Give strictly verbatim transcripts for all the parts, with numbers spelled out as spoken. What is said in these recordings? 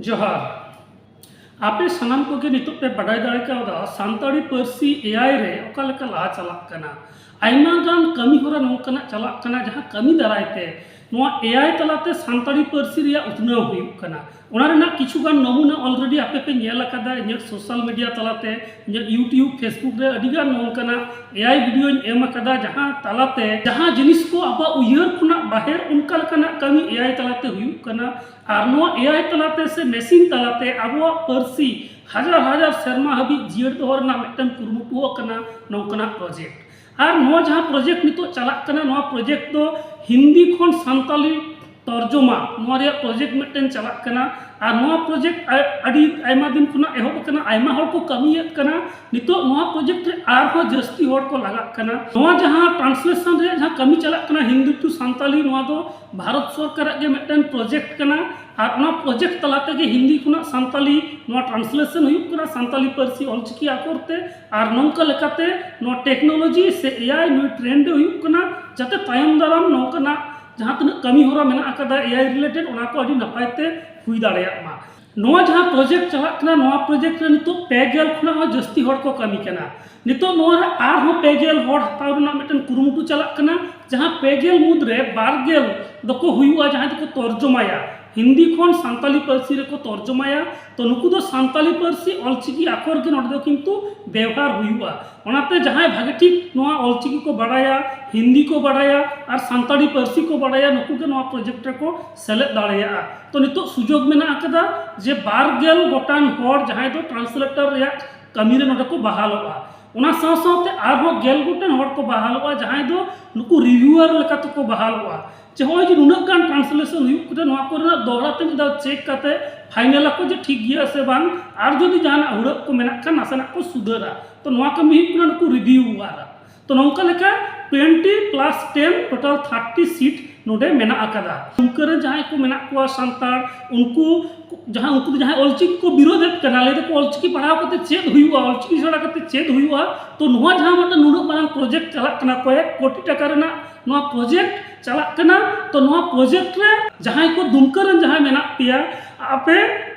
ᱡᱚᱦᱟᱨ᱾ ᱟᱯᱮ ᱥᱟᱱᱟᱢ ᱠᱚᱜᱮ ᱱᱤᱛᱚᱜ ᱯᱮ ᱵᱟᱰᱟᱭ ᱫᱟᱲᱮ ᱠᱟᱣᱫᱟ ᱥᱟᱱᱛᱟᱲᱤ ᱯᱟᱹᱨᱥᱤ ᱮ ᱟᱭ ᱨᱮ ᱚᱠᱟ ᱞᱮᱠᱟ ᱞᱟᱦᱟ ᱪᱟᱞᱟᱜ ᱠᱟᱱᱟ᱾ ᱟᱭᱢᱟ ᱜᱟᱱ ᱠᱟᱹᱢᱤ ᱦᱚᱨᱟ ᱱᱚᱝᱠᱟᱱᱟᱜ ᱪᱟᱞᱟᱜ ᱠᱟᱱᱟ, ᱡᱟᱦᱟᱸ ᱠᱟᱹᱢᱤ ᱫᱟᱨᱟᱭ ᱛᱮ ᱱᱚᱣᱟ ᱮ ᱟᱭ ᱛᱟᱞᱟᱛᱮ ᱥᱟᱱᱛᱟᱲᱤ ᱯᱟᱹᱨᱥᱤ ᱨᱮᱭᱟᱜ ᱩᱛᱱᱟᱹᱣ ᱦᱩᱭᱩᱜ ᱠᱟᱱᱟ᱾ ᱚᱱᱟ ᱨᱮᱱᱟᱜ ᱠᱤᱪᱷᱩ ᱜᱟᱱ ᱱᱚᱢᱩᱱᱟ already ᱟᱯᱮ ᱯᱮ ᱧᱮᱞ ᱟᱠᱟᱫᱟ ᱤᱧᱟᱹᱜ social media ᱛᱟᱞᱟᱛᱮ, ᱤᱧᱟᱹᱜ YouTube, Facebook ᱨᱮ ᱟᱹᱰᱤ ᱜᱟᱱ ᱱᱚᱝᱠᱟᱱᱟᱜ ᱮ ᱟᱭ videoᱧ ᱮᱢ ᱟᱠᱟᱫᱟ, ᱡᱟᱦᱟᱸ ᱛᱟᱞᱟᱛᱮ ᱡᱟᱦᱟᱸ ᱡᱤᱱᱤᱥ ᱠᱚ ᱟᱵᱚᱣᱟᱜ ᱩᱭᱦᱟᱹᱨ ᱠᱷᱚᱱᱟᱜ ᱵᱟᱦᱮᱨ, ᱚᱱᱠᱟ ᱞᱮᱠᱟᱱᱟᱜ ᱠᱟᱹᱢᱤ ᱮ ᱟᱭ ᱛᱟᱞᱟᱛᱮ ᱦᱩᱭᱩᱜ ᱠᱟᱱᱟ᱾ ᱟᱨ ᱱᱚᱣᱟ ᱮ ᱟᱭ ᱛᱟᱞᱟᱛᱮ ᱥᱮ machine ᱛᱟᱞᱟᱛᱮ ᱟᱵᱚᱣᱟᱜ ᱯᱟᱹᱨᱥᱤ ᱦᱟᱡᱟᱨ ᱦᱟᱡᱟᱨ ᱥᱮᱨᱢᱟ ᱦᱟᱹᱵᱤᱡ ᱡᱤᱭᱟᱹᱲ ᱫᱚᱦᱚ ᱨᱮᱱᱟᱜ ᱢᱤᱫᱴᱮᱱ ᱠᱩᱨᱩᱢᱩᱴᱩ ᱟᱠᱟᱱᱟ ᱱᱚᱝᱠᱟᱱᱟᱜ project᱾ ᱟᱨ ᱱᱚᱣᱟ ᱡᱟᱦᱟᱸ project ᱱᱤᱛᱚᱜ ᱪᱟᱞᱟᱜ ᱠᱟᱱᱟ, ᱱᱚᱣᱟ project ᱫᱚ ᱦᱤᱱᱫᱤ ᱠᱷᱚᱱ ᱥᱟᱱᱛᱟᱞᱤ ᱛᱚᱨᱡᱚᱢᱟ, ᱱᱚᱣᱟ ᱨᱮᱭᱟᱜ project ᱢᱤᱫᱴᱮᱱ ᱪᱟᱞᱟᱜ ᱠᱟᱱᱟ᱾ ᱟᱨ ᱱᱚᱣᱟ project ᱟ-, ᱟᱹᱰᱤ ᱟᱭᱢᱟ ᱫᱤᱱ ᱠᱷᱚᱱᱟᱜ ᱮᱦᱚᱵ ᱟᱠᱟᱱᱟ, ᱟᱭᱢᱟ ᱦᱚᱲ ᱠᱚ ᱠᱟᱹᱢᱤᱭᱮᱫ ᱠᱟᱱᱟ᱾ ᱱᱤᱛᱚᱜ ᱱᱚᱣᱟ project ᱨᱮ ᱟᱨᱦᱚᱸ ᱡᱟᱹᱥᱛᱤ ᱦᱚᱲ ᱠᱚ ᱞᱟᱜᱟᱜ ᱠᱟᱱᱟ᱾ ᱱᱚᱣᱟ ᱡᱟᱦᱟᱸ translation ᱨᱮᱭᱟᱜ ᱡᱟᱦᱟᱸ ᱠᱟᱹᱢᱤ ᱪᱟᱞᱟᱜ ᱠᱟᱱᱟ ᱦᱤᱱᱫᱤ to ᱥᱟᱱᱛᱟᱞᱤ, ᱱᱚᱣᱟ ᱫᱚ ᱵᱷᱟᱨᱚᱛ ᱥᱚᱨᱠᱟᱨᱟᱜ ᱜᱮ ᱢᱤᱫᱴᱮᱱ project ᱠᱟᱱᱟ᱾ ᱟᱨ ᱚᱱᱟ project ᱛᱟᱞᱟ ᱛᱮᱜᱮ ᱦᱤᱱᱫᱤ ᱠᱷᱚᱱᱟᱜ ᱥᱟᱱᱛᱟᱞᱤ ᱱᱚᱣᱟ translation ᱦᱩᱭᱩᱜ ᱠᱟᱱᱟ, ᱥᱟᱱᱛᱟᱞᱤ ᱯᱟᱹᱨᱥᱤ ᱚᱞᱪᱤᱠᱤ ᱟᱠᱷᱚᱨ ᱛᱮ᱾ ᱟᱨ ᱱᱚᱝᱠᱟ ᱞᱮᱠᱟᱛᱮ ᱱᱚᱣᱟ technology ᱥᱮ ᱮ ᱟᱭ ᱱᱩᱭ trend ᱮ ᱦᱩᱭᱩᱜ ᱠᱟᱱᱟ, ᱡᱟᱛᱮ ᱛᱟᱭᱚᱢ ᱫᱟᱨᱟᱢ ᱱᱚᱝᱠᱟᱱᱟᱜ ᱡᱟᱦᱟᱸ ᱛᱤᱱᱟᱹᱜ ᱠᱟᱹᱢᱤ ᱦᱚᱨᱟ ᱢᱮᱱᱟᱜ ᱟᱠᱟᱫᱟ ᱮ ᱟᱭ related, ᱚᱱᱟ ᱠᱚ ᱟᱹᱰᱤ ᱱᱟᱯᱟᱭ ᱛᱮ ᱦᱩᱭ ᱫᱟᱲᱮᱭᱟᱜ ᱢᱟ᱾ ᱱᱚᱣᱟ ᱡᱟᱦᱟᱸ project ᱪᱟᱞᱟᱜ ᱠᱟᱱᱟ, ᱱᱚᱣᱟ project ᱨᱮ ᱱᱤᱛᱚᱜ ᱯᱮ ᱜᱮᱞ ᱠᱷᱚᱱᱟᱜ ᱦᱚᱸ ᱡᱟᱹᱥᱛᱤ ᱦᱚᱲ ᱠᱚ ᱠᱟᱹᱢᱤ ᱠᱟᱱᱟ᱾ ᱱᱤᱛᱚᱜ ᱱᱚᱣᱟ ᱨᱮ ᱟᱨᱦᱚᱸ ᱯᱮ ᱜᱮᱞ ᱦᱚᱲ ᱦᱟᱛᱟᱣ ᱨᱮᱱᱟᱜ ᱢᱤᱫᱴᱮᱱ ᱠᱩᱨᱩᱢᱩᱴᱩ ᱪᱟᱞᱟᱜ ᱠᱟᱱᱟ, ᱡᱟᱦᱟᱸ ᱯᱮ ᱜᱮᱞ ᱢᱩᱫᱽᱨᱮ ᱵᱟᱨ ᱜᱮᱞ ᱫᱚᱠᱚ ᱦᱩᱭᱩᱜᱼᱟ ᱡᱟᱦᱟᱸᱭ ᱫᱚᱠᱚ ᱛᱚᱨᱡᱚᱢᱟᱭᱟ, ᱦᱤᱱᱫᱤ ᱠᱷᱚᱱ ᱥᱟᱱᱛᱟᱞᱤ ᱯᱟᱹᱨᱥᱤ ᱨᱮᱠᱚ ᱛᱚᱨᱡᱚᱢᱟᱭᱟ᱾ ᱛᱚ ᱱᱩᱠᱩ ᱫᱚ ᱥᱟᱱᱛᱟᱞᱤ ᱯᱟᱹᱨᱥᱤ ᱚᱞᱪᱤᱠᱤ ᱟᱠᱷᱚᱨ ᱜᱮ ᱱᱚᱰᱮ ᱫᱚ ᱠᱤᱱᱛᱩ ᱵᱮᱣᱦᱟᱨ ᱦᱩᱭᱩᱜᱼᱟ᱾ ᱚᱱᱟᱛᱮ ᱡᱟᱦᱟᱸᱭ ᱵᱷᱟᱜᱮ ᱴᱷᱤᱠ ᱱᱚᱣᱟ ᱚᱞᱪᱤᱠᱤ ᱠᱚ ᱵᱟᱲᱟᱭᱟ, ᱦᱤᱱᱫᱤ ᱠᱚ ᱵᱟᱲᱟᱭᱟ ᱟᱨ ᱥᱟᱱᱛᱟᱲᱤ ᱯᱟᱹᱨᱥᱤ ᱠᱚ ᱵᱟᱲᱟᱭᱟ, ᱱᱩᱠᱩ ᱜᱮ ᱱᱚᱣᱟ project ᱨᱮᱠᱚ ᱥᱮᱞᱮᱫ ᱫᱟᱲᱮᱭᱟᱜᱼᱟ᱾ ᱛᱚ ᱱᱤᱛᱚᱜ ᱥᱩᱡᱳᱜᱽ ᱢᱮᱱᱟᱜ ᱟᱠᱟᱫᱟ ᱡᱮ ᱵᱟᱨ ᱜᱮᱞ ᱜᱚᱴᱟᱝ ᱦᱚᱲ ᱡᱟᱦᱟᱸᱭ ᱫᱚ translator ᱨᱮᱭᱟᱜ ᱠᱟᱹᱢᱤ ᱨᱮ ᱱᱚᱰᱮ ᱠᱚ ᱵᱟᱦᱟᱞᱚᱜᱼᱟ᱾ ᱚᱱᱟ ᱥᱟᱶ ᱥᱟᱶᱛᱮ ᱟᱨᱦᱚᱸ ᱜᱮᱞ ᱜᱚᱴᱟᱝ ᱦᱚᱲ ᱠᱚ ᱵᱟᱦᱟᱞᱚᱜᱼᱟ ᱡᱟᱦᱟᱸᱭ ᱫᱚ ᱱᱩᱠᱩ reviewer ᱞᱮᱠᱟ ᱛᱮᱠᱚ ᱵᱟᱦᱟᱞᱚᱜᱼᱟ᱾ ᱡᱮ ᱱᱚᱜᱼᱚᱭ ᱡᱮ ᱱᱩᱱᱟᱹᱜ ᱜᱟᱱ translation ᱦᱩᱭᱩᱜ ᱠᱟᱱᱟ, ᱱᱚᱣᱟ ᱠᱚᱨᱮᱱᱟᱜ ᱫᱚᱦᱲᱟ ᱛᱮ ᱢᱤᱫ ᱫᱷᱟᱣ check ᱠᱟᱛᱮ final ᱟᱠᱚ ᱡᱮ ᱴᱷᱤᱠ ᱜᱮᱭᱟ ᱥᱮ ᱵᱟᱝ, ᱟᱨ ᱡᱩᱫᱤ ᱡᱟᱦᱟᱱᱟᱜ ᱦᱩᱲᱟᱹᱜ ᱠᱚ ᱢᱮᱱᱟᱜ ᱠᱷᱟᱱ ᱱᱟᱥᱮᱱᱟᱜ ᱠᱚ ᱥᱩᱫᱷᱟᱹᱨᱟ᱾ ᱛᱚ ᱱᱚᱣᱟ ᱠᱟᱹᱢᱤ ᱦᱩᱭᱩᱜ ᱠᱟᱱᱟ ᱱᱩᱠᱩ reviewer᱾ ᱛᱚ ᱱᱚᱝᱠᱟ ᱞᱮᱠᱟ twenty plus ten, total thirty seat ᱱᱚᱰᱮ ᱢᱮᱱᱟᱜ ᱟᱠᱟᱫᱟ᱾ ᱫᱩᱢᱠᱟᱹ ᱨᱮ ᱡᱟᱦᱟᱸᱭ ᱠᱚ ᱢᱮᱱᱟᱜ ᱠᱚᱣᱟ ᱥᱟᱱᱛᱟᱲ, ᱩᱱᱠᱩ ᱡᱟᱦᱟᱸ, ᱩᱱᱠᱩ ᱫᱚ ᱡᱟᱦᱟᱸᱭ ᱚᱞᱪᱤᱠᱤ ᱠᱚ ᱵᱤᱨᱳᱫᱮᱫ ᱠᱟᱱᱟ, ᱞᱟᱹᱭ ᱫᱟᱠᱚ ᱚᱞᱪᱤᱠᱤ ᱯᱟᱲᱦᱟᱣ ᱠᱟᱛᱮ ᱪᱮᱫ ᱦᱩᱭᱩᱜᱼᱟ, ᱚᱞᱪᱤᱠᱤ ᱥᱮᱬᱟ ᱠᱟᱛᱮ ᱪᱮᱫ ᱦᱩᱭᱩᱜᱼᱟ? ᱛᱚ ᱱᱚᱣᱟ ᱡᱟᱦᱟᱸ ᱢᱤᱫᱴᱟᱝ ᱱᱩᱱᱟᱹᱜ ᱢᱟᱨᱟᱝ project ᱪᱟᱞᱟᱜ ᱠᱟᱱᱟ, ᱠᱚᱭᱮᱠ ᱠᱳᱴᱤ ᱴᱟᱠᱟ ᱨᱮᱱᱟᱜ ᱱᱚᱣᱟ project ᱪᱟᱞᱟᱜ ᱠᱟᱱᱟ, ᱛᱚ ᱱᱚᱣᱟ project ᱨᱮ ᱡᱟᱦᱟᱸᱭ ᱠᱚ ᱫᱩᱢᱠᱟᱹ ᱨᱮᱱ ᱡᱟᱦᱟᱸᱭ ᱢᱮᱱᱟᱜ ᱯᱮᱭᱟ, ᱟᱯᱮ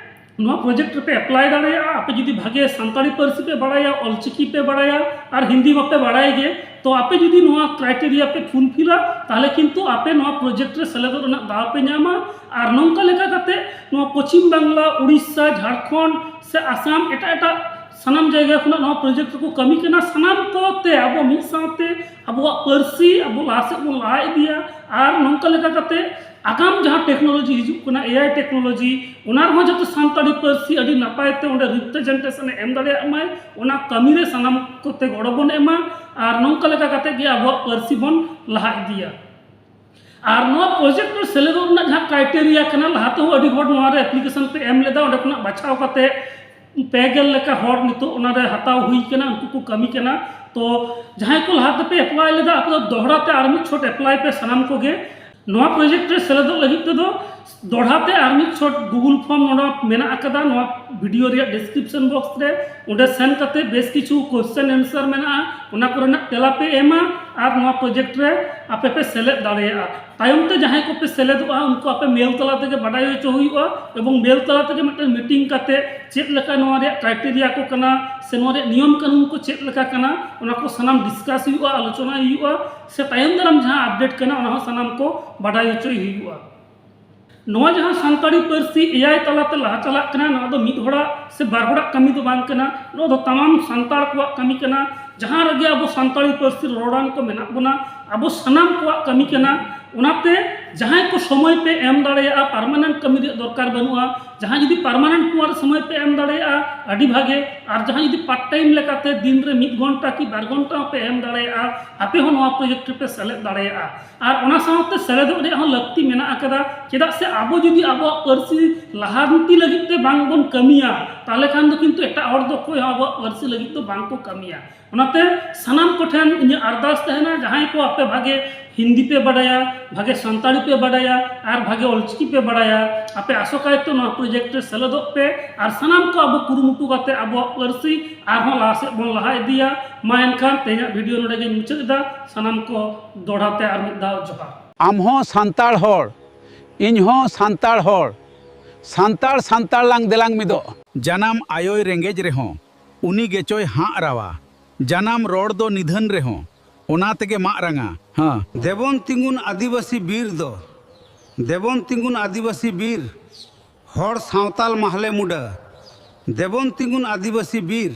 ᱱᱚᱣᱟ ᱯᱨᱚᱡᱮᱠᱴ ᱨᱮᱯᱮ ᱮᱯᱞᱟᱭ ᱫᱟᱲᱮᱭᱟᱜᱼᱟ᱾ ᱟᱯᱮ ᱡᱩᱫᱤ ᱵᱷᱟᱜᱮ ᱥᱟᱱᱛᱟᱲᱤ ᱯᱟᱹᱨᱥᱤ ᱯᱮ ᱵᱟᱲᱟᱭᱟ, ᱚᱞᱪᱤᱠᱤ ᱯᱮ ᱵᱟᱲᱟᱭᱟ, ᱟᱨ ᱦᱤᱱᱫᱤ ᱢᱟᱯᱮ ᱵᱟᱲᱟᱭ ᱜᱮ, ᱛᱚ ᱟᱯᱮ ᱡᱩᱫᱤ ᱱᱚᱣᱟ ᱠᱨᱟᱭᱴᱮᱨᱤᱭᱟ ᱯᱮ ᱯᱷᱩᱞᱯᱷᱤᱞᱟ, ᱛᱟᱦᱚᱞᱮ ᱠᱤᱱᱛᱩ ᱟᱯᱮ ᱱᱚᱣᱟ ᱯᱨᱚᱡᱮᱠᱴ ᱨᱮ ᱥᱮᱞᱮᱫᱚᱜ ᱨᱮᱱᱟᱜ ᱫᱟᱣ ᱯᱮ ᱧᱟᱢᱟ᱾ ᱟᱨ ᱱᱚᱝᱠᱟ ᱞᱮᱠᱟ ᱠᱟᱛᱮ ᱱᱚᱣᱟ ᱯᱚᱪᱷᱤᱢ ᱵᱟᱝᱞᱟ, ᱩᱲᱤᱥᱥᱟ, ᱡᱷᱟᱲᱠᱷᱚᱸᱰ ᱥᱮ ᱟᱥᱟᱢ, ᱮᱴᱟᱜ ᱮᱴᱟᱜ ᱥᱟᱱᱟᱢ ᱡᱟᱭᱜᱟ ᱠᱷᱚᱱᱟᱜ ᱱᱚᱣᱟ ᱯᱨᱚᱡᱮᱠᱴ ᱨᱮᱠᱚ ᱠᱟᱹᱢᱤ ᱠᱟᱱᱟ᱾ ᱥᱟᱱᱟᱢ ᱠᱚᱛᱮ ᱟᱵᱚ ᱢᱤᱫ ᱥᱟᱶᱛᱮ ᱟᱵᱚᱣᱟᱜ ᱯᱟᱹᱨᱥᱤ ᱟᱵᱚ ᱞᱟᱦᱟ ᱥᱮᱫ ᱵᱚᱱ ᱞᱟᱦᱟ ᱤᱫᱤᱭᱟ᱾ ᱟᱨ ᱱᱚᱝᱠᱟ ᱞᱮᱠᱟ ᱠᱟᱛᱮ ᱟᱜᱟᱢ ᱡᱟᱦᱟᱸ ᱴᱮᱠᱱᱳᱞᱚᱡᱤ ᱦᱤᱡᱩᱜ ᱠᱟᱱᱟ, ᱮ ᱟᱭ ᱴᱮᱠᱱᱳᱞᱚᱡᱤ, ᱚᱱᱟ ᱨᱮᱦᱚᱸ ᱡᱟᱛᱮ ᱥᱟᱱᱛᱟᱲᱤ ᱯᱟᱹᱨᱥᱤ ᱟᱹᱰᱤ ᱱᱟᱯᱟᱭ ᱛᱮ ᱚᱸᱰᱮ ᱨᱤᱯᱨᱮᱡᱮᱱᱴᱮᱥᱚᱱ ᱮ ᱮᱢ ᱫᱟᱲᱮᱭᱟᱜ ᱢᱟᱭ, ᱚᱱᱟ ᱠᱟᱹᱢᱤ ᱨᱮ ᱥᱟᱱᱟᱢ ᱠᱚᱛᱮ ᱜᱚᱲᱚ ᱵᱚᱱ ᱮᱢᱟ᱾ ᱟᱨ ᱱᱚᱝᱠᱟ ᱞᱮᱠᱟ ᱠᱟᱛᱮ ᱜᱮ ᱟᱵᱚᱣᱟᱜ ᱯᱟᱹᱨᱥᱤ ᱵᱚᱱ ᱞᱟᱦᱟ ᱤᱫᱤᱭᱟ᱾ ᱟᱨ ᱱᱚᱣᱟ ᱯᱨᱚᱡᱮᱠᱴ ᱨᱮ ᱥᱮᱞᱮᱫᱚᱜ ᱨᱮᱱᱟᱜ ᱡᱟᱦᱟᱸ ᱠᱨᱟᱭᱴᱮᱨᱤᱭᱟ ᱠᱟᱱᱟ, ᱞᱟᱦᱟ ᱛᱮᱦᱚᱸ ᱟᱹᱰᱤ ᱦᱚᱲ ᱱᱚᱣᱟ ᱨᱮ ᱮᱯᱞᱤᱠᱮᱥᱚᱱ ᱯᱮ ᱮᱢ ᱞᱮᱫᱟ, ᱚᱸᱰᱮ ᱠᱷᱚᱱᱟᱜ ᱵᱟᱪᱷᱟᱣ ᱠᱟᱛᱮ ᱯᱮ ᱜᱮᱞ ᱞᱮᱠᱟ ᱦᱚᱲ ᱱᱤᱛᱚᱜ ᱚᱱᱟ ᱨᱮ ᱦᱟᱛᱟᱣ ᱦᱩᱭ ᱠᱟᱱᱟ, ᱩᱱᱠᱩ ᱠᱚ ᱠᱟᱹᱢᱤ ᱠᱟᱱᱟ᱾ ᱛᱚ ᱡᱟᱦᱟᱸᱭ ᱠᱚ ᱞᱟᱦᱟ ᱛᱮᱯᱮ ᱮᱯᱞᱟᱭ ᱞᱮᱫᱟ, ᱟᱯᱮ ᱫᱚ ᱫᱚᱦᱲᱟ ᱛᱮ ᱟᱨ ᱢᱤᱫ ᱪᱷᱚᱴ ᱮᱯᱞᱟᱭ ᱯᱮ ᱥᱟᱱᱟᱢ ᱠᱚᱜᱮ᱾ ᱱᱚᱣᱟ ᱯᱨᱚᱡᱮᱠᱴ ᱨᱮ ᱥᱮᱞᱮᱫᱚᱜ ᱞᱟᱹᱜᱤᱫ ᱛᱮᱫᱚ ᱫᱚᱦᱲᱟ ᱛᱮ ᱟᱨ ᱢᱤᱫ ᱪᱷᱚᱴ ᱜᱩᱜᱩᱞ ᱯᱷᱚᱨᱢ ᱱᱚᱰᱮ ᱢᱮᱱᱟᱜ ᱟᱠᱟᱫᱟ, ᱱᱚᱣᱟ ᱵᱷᱤᱰᱤᱭᱳ ᱨᱮᱭᱟᱜ ᱰᱤᱥᱠᱨᱤᱯᱥᱚᱱ ᱵᱚᱠᱥ ᱨᱮ᱾ ᱚᱸᱰᱮ ᱥᱮᱱ ᱠᱟᱛᱮ ᱵᱮᱥ ᱠᱤᱪᱷᱩ ᱠᱚᱥᱪᱮᱱ ᱮᱱᱥᱟᱨ ᱢᱮᱱᱟᱜᱼᱟ, ᱚᱱᱟ ᱠᱚᱨᱮᱱᱟᱜ ᱛᱮᱞᱟ ᱯᱮ ᱮᱢᱟ ᱟᱨ ᱱᱚᱣᱟ ᱯᱨᱚᱡᱮᱠᱴ ᱨᱮ ᱟᱯᱮ ᱯᱮ ᱥᱮᱞᱮᱫ ᱫᱟᱲᱮᱭᱟᱜᱼᱟ᱾ ᱛᱟᱭᱚᱢ ᱛᱮ ᱡᱟᱦᱟᱸᱭ ᱠᱚᱯᱮ ᱥᱮᱞᱮᱫᱚᱜᱼᱟ, ᱩᱱᱠᱩ ᱟᱯᱮ ᱢᱮᱞ ᱛᱟᱞᱟ ᱛᱮᱜᱮ ᱵᱟᱰᱟᱭ ᱦᱚᱪᱚ ᱦᱩᱭᱩᱜᱼᱟ, ᱮᱵᱚᱝ ᱢᱮᱞ ᱛᱟᱞᱟ ᱛᱮᱜᱮ ᱢᱤᱫᱴᱮᱱ ᱢᱤᱴᱤᱝ ᱠᱟᱛᱮ ᱪᱮᱫ ᱞᱮᱠᱟ ᱱᱚᱣᱟ ᱨᱮᱭᱟᱜ ᱠᱨᱟᱭᱴᱮᱨᱤᱭᱟ ᱠᱚ ᱠᱟᱱᱟ ᱥᱮ ᱱᱚᱣᱟ ᱨᱮᱭᱟᱜ ᱱᱤᱭᱚᱢ ᱠᱟᱹᱱᱩᱱ ᱠᱚ ᱪᱮᱫ ᱞᱮᱠᱟ ᱠᱟᱱᱟ, ᱚᱱᱟ ᱠᱚ ᱥᱟᱱᱟᱢ ᱰᱤᱥᱠᱟᱥ ᱦᱩᱭᱩᱜᱼᱟ, ᱟᱞᱳᱪᱚᱱᱟ ᱦᱩᱭᱩᱜᱼᱟ, ᱥᱮ ᱛᱟᱭᱚᱢ ᱫᱟᱨᱟᱢ ᱡᱟᱦᱟᱸ ᱟᱯᱰᱮᱴ ᱠᱟᱱᱟ, ᱚᱱᱟ ᱦᱚᱸ ᱥᱟᱱᱟᱢ ᱠᱚ ᱵᱟᱰᱟᱭ ᱦᱚᱪᱚᱭ ᱦᱩᱭᱩᱜᱼᱟ᱾ ᱱᱚᱣᱟ ᱡᱟᱦᱟᱸ ᱥᱟᱱᱛᱟᱲᱤ ᱯᱟᱹᱨᱥᱤ ᱮ ᱟᱭ ᱛᱟᱞᱟᱛᱮ ᱞᱟᱦᱟ ᱪᱟᱞᱟᱜ ᱠᱟᱱᱟ, ᱱᱚᱣᱟ ᱫᱚ ᱢᱤᱫ ᱦᱚᱲᱟᱜ ᱥᱮ ᱵᱟᱨ ᱦᱚᱲᱟᱜ ᱠᱟᱹᱢᱤ ᱫᱚ ᱵᱟᱝ ᱠᱟᱱᱟ, ᱱᱚᱣᱟ ᱫᱚ ᱛᱟᱢᱟᱢ ᱥᱟᱱᱛᱟᱲ ᱠᱚᱣᱟᱜ ᱠᱟᱹᱢᱤ ᱠᱟᱱᱟ᱾ ᱡᱟᱦᱟᱸ ᱨᱮᱜᱮ ᱟᱵᱚ ᱥᱟᱱᱛᱟᱲᱤ ᱯᱟᱹᱨᱥᱤ ᱨᱚᱨᱚᱲᱟᱱ ᱠᱚ ᱢᱮᱱᱟᱜ ᱵᱚᱱᱟ, ᱟᱵᱚ ᱥᱟᱱᱟᱢ ᱠᱚᱣᱟᱜ ᱠᱟᱹᱢᱤ ᱠᱟᱱᱟ᱾ ᱚᱱᱟᱛᱮ ᱡᱟᱦᱟᱸᱭ ᱠᱚ ᱥᱚᱢᱚᱭ ᱯᱮ ᱮᱢ ᱫᱟᱲᱮᱭᱟᱜᱼᱟ, ᱯᱟᱨᱢᱟᱱᱮᱱᱴ ᱠᱟᱹᱢᱤ ᱨᱮᱭᱟᱜ ᱫᱚᱨᱠᱟᱨ ᱵᱟᱹᱱᱩᱜᱼᱟ, ᱡᱟᱦᱟᱸᱭ ᱡᱩᱫᱤ ᱯᱟᱨᱢᱟᱱᱮᱱᱴ ᱱᱚᱣᱟ ᱨᱮ ᱥᱚᱢᱚᱭ ᱯᱮ ᱮᱢ ᱫᱟᱲᱮᱭᱟᱜᱼᱟ, ᱟᱹᱰᱤ ᱵᱷᱟᱜᱮ᱾ ᱟᱨ ᱡᱟᱦᱟᱸᱭ ᱡᱩᱫᱤ ᱯᱟᱨᱴ ᱴᱟᱭᱤᱢ ᱞᱮᱠᱟᱛᱮ ᱫᱤᱱ ᱨᱮ ᱢᱤᱫ ᱜᱷᱚᱱᱴᱟ ᱠᱤ ᱵᱟᱨ ᱜᱷᱚᱱᱴᱟ ᱦᱚᱸᱯᱮ ᱮᱢ ᱫᱟᱲᱮᱭᱟᱜᱼᱟ, ᱟᱯᱮ ᱦᱚᱸ ᱱᱚᱣᱟ ᱯᱨᱚᱡᱮᱠᱴ ᱨᱮᱯᱮ ᱥᱮᱞᱮᱫ ᱫᱟᱲᱮᱭᱟᱜᱼᱟ᱾ ᱟᱨ ᱚᱱᱟ ᱥᱟᱶᱛᱮ ᱥᱮᱞᱮᱫᱚᱜ ᱨᱮᱭᱟᱜ ᱦᱚᱸ ᱞᱟᱹᱠᱛᱤ ᱢᱮᱱᱟᱜ ᱟᱠᱟᱫᱟ᱾ ᱪᱮᱫᱟᱜ ᱥᱮ ᱟᱵᱚ ᱡᱩᱫᱤ ᱟᱵᱚᱣᱟᱜ ᱯᱟᱹᱨᱥᱤ ᱞᱟᱦᱟᱱᱛᱤ ᱞᱟᱹᱜᱤᱫ ᱛᱮ ᱵᱟᱝ ᱵᱚᱱ ᱠᱟᱹᱢᱤᱭᱟ, ᱛᱟᱦᱚᱞᱮ ᱠᱷᱟᱱ ᱫᱚ ᱠᱤᱱᱛᱩ ᱮᱴᱟᱜ ᱦᱚᱲ ᱫᱚ ᱚᱠᱚᱭ ᱦᱚᱸ ᱟᱵᱚᱣᱟᱜ ᱯᱟᱹᱨᱥᱤ ᱞᱟᱹᱜᱤᱫ ᱫᱚ ᱵᱟᱝ ᱠᱚ ᱠᱟᱹᱢᱤᱭᱟ᱾ ᱚᱱᱟᱛᱮ ᱥᱟᱱᱟᱢ ᱠᱚᱴᱷᱮᱱ ᱤᱧᱟᱹᱜ ᱟᱨᱫᱟᱥ ᱛᱟᱦᱮᱱᱟ, ᱡᱟᱦᱟᱸᱭ ᱠᱚ ᱟᱯᱮ ᱵᱷᱟᱜᱮ ᱦᱤᱱᱫᱤ ᱯᱮ ᱵᱟᱰᱟᱭᱟ, ᱵᱷᱟᱜᱮ ᱥᱟᱱᱛᱟᱲᱤ ᱯᱮ ᱵᱟᱰᱟᱭᱟ ᱟᱨ ᱵᱷᱟᱜᱮ ᱚᱞᱪᱤᱠᱤ ᱯᱮ ᱵᱟᱰᱟᱭᱟ, ᱟᱯᱮ ᱟᱥᱚᱠᱟᱭᱛᱮ ᱱᱚᱣᱟ ᱯᱨᱚᱡᱮᱠᱴ ᱨᱮ ᱥᱮᱞᱮᱫᱚᱜ ᱯᱮ᱾ ᱟᱨ ᱥᱟᱱᱟᱢ ᱠᱚ ᱟᱵᱚ ᱠᱩᱨᱩᱢᱩᱴᱩ ᱠᱟᱛᱮ ᱟᱵᱚᱣᱟᱜ ᱯᱟᱹᱨᱥᱤ ᱟᱨᱦᱚᱸ ᱞᱟᱦᱟ ᱥᱮᱫ ᱵᱚᱱ ᱞᱟᱦᱟ ᱤᱫᱤᱭᱟ᱾ ᱢᱟ ᱮᱱᱠᱷᱟᱱ ᱛᱮᱦᱮᱧᱟᱜ ᱵᱷᱤᱰᱤᱭᱳ ᱱᱚᱰᱮ ᱜᱤᱧ ᱢᱩᱪᱟᱹᱫ ᱮᱫᱟ᱾ ᱥᱟᱱᱟᱢ ᱠᱚ ᱫᱚᱦᱲᱟ ᱛᱮ ᱟᱨ ᱢᱤᱫ ᱫᱷᱟᱣ ᱡᱚᱦᱟᱨ᱾ ᱟᱢ ᱦᱚᱸ ᱥᱟᱱᱛᱟᱲ ᱦᱚᱲ, ᱤᱧ ᱦᱚᱸ ᱥᱟᱱᱛᱟᱲ ᱦᱚᱲ᱾ ᱥᱟᱱᱛᱟᱲ, ᱥᱟᱱᱛᱟᱲ ᱞᱟᱝ ᱫᱮᱞᱟᱝ ᱢᱤᱫᱚᱜ᱾ ᱡᱟᱱᱟᱢ ᱟᱭᱳᱭ ᱨᱮᱸᱜᱮᱡ ᱨᱮᱦᱚᱸ, ᱩᱱᱤ ᱜᱮᱪᱚᱭ ᱦᱟᱸᱜ ᱨᱟᱣᱟ᱾ ᱡᱟᱱᱟᱢ ᱨᱚᱲ ᱫᱚ ᱱᱤᱫᱷᱟᱹᱱ ᱨᱮᱦᱚᱸ, ᱚᱱᱟ ᱛᱮᱜᱮ ᱢᱟᱜ ᱨᱟᱝᱟ᱾ ᱦᱟᱸ᱾ ᱫᱮᱵᱚᱱ ᱛᱤᱸᱜᱩᱱ ᱟᱹᱫᱤᱵᱟᱹᱥᱤ ᱵᱤᱨ ᱫᱚ, ᱫᱮᱵᱚᱱ ᱛᱤᱸᱜᱩᱱ ᱟᱹᱫᱤᱵᱟᱹᱥᱤ ᱵᱤᱨ, ᱦᱚᱲ ᱥᱟᱶᱛᱟᱞ ᱢᱟᱦᱞᱮ ᱢᱩᱰᱟᱹ᱾ ᱫᱮᱵᱚᱱ ᱛᱤᱸᱜᱩᱱ ᱟᱹᱫᱤᱵᱟᱹᱥᱤ ᱵᱤᱨ,